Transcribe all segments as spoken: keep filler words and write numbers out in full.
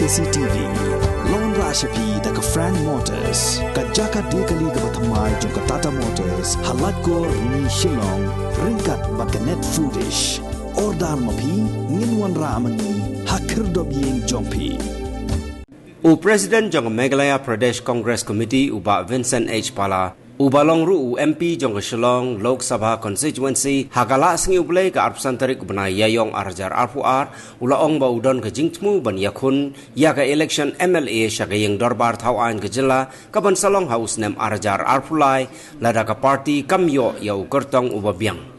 C T V. Long ra shapi da ka Frank Motors, ka jaka de kali ka bathamai jong ka Tata Motors, ha Laitkor ni Shillong, ryngkat bad ka Net Foodish. Order ma phi, ngin wanrah ma ngi ha khyrdop ïing jong phi. U President jong ka Meghalaya Pradesh Congress Committee, u Bah Vincent H Pala, uba long ruh u M P jong ka Shillong Lok Sabha Constituency, ha ka Lahsngi U Blei ka arphew san tarik u bnai Ïaïong arhajar arphew ar, u la ong ba u don ka jingthmu ban ïakhun ïa ka election M L A sha ka ïing dorbar thaw aiñ ka jylla, kaban sa long ha u snem arhajar arphew lai, lada ka party kam ïoh ïa u kyrtong uba biang.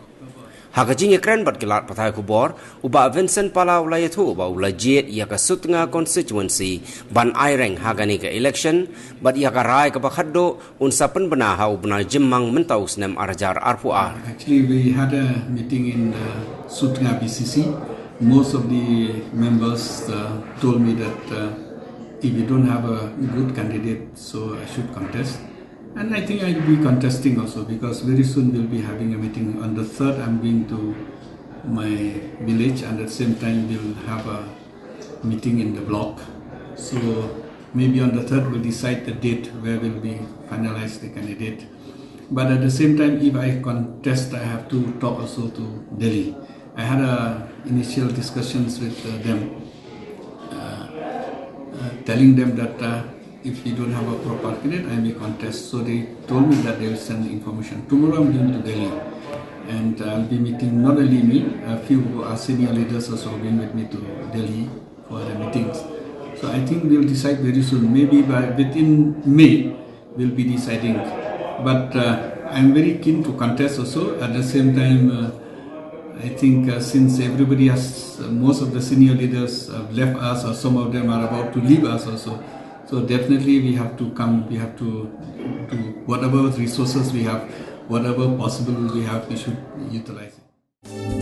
Ha ka jingïakren bad ki lad pathai khubor, u Bah Vincent Pala u la ïathuh ba u la jied ïa ka Sutnga Constituency ban aireng ha kane ka election, bad ïa ka rai kaba khatduh un sa pynbna ha u bnai Jymmang mynta u snem arhajar arphew ar. Actually, we had a meeting in the Sutnga B C C. Most of the members uh, told me that uh, if we don't have a good candidate, so I should contest. And I think I'll be contesting also, because very soon we'll be having a meeting. On the third, I'm going to my village, and at the same time, we'll have a meeting in the block. So maybe on the third, we'll decide the date where we'll be finalize the candidate. But at the same time, if I contest, I have to talk also to Delhi. I had a initial discussions with uh, them, uh, uh, telling them that uh, if we don't have a proper candidate, I may contest. So they told me that they will send information. Tomorrow I'm going to Delhi, and I'll be meeting not only me, a few of our senior leaders also going with me to Delhi for the meetings. So I think we'll decide very soon. Maybe by within May, we'll be deciding. But uh, I'm very keen to contest also. At the same time, uh, I think uh, since everybody has, uh, most of the senior leaders have left us, or some of them are about to leave us also. So definitely we have to come, we have to do whatever resources we have, whatever possible we have, we should utilize it.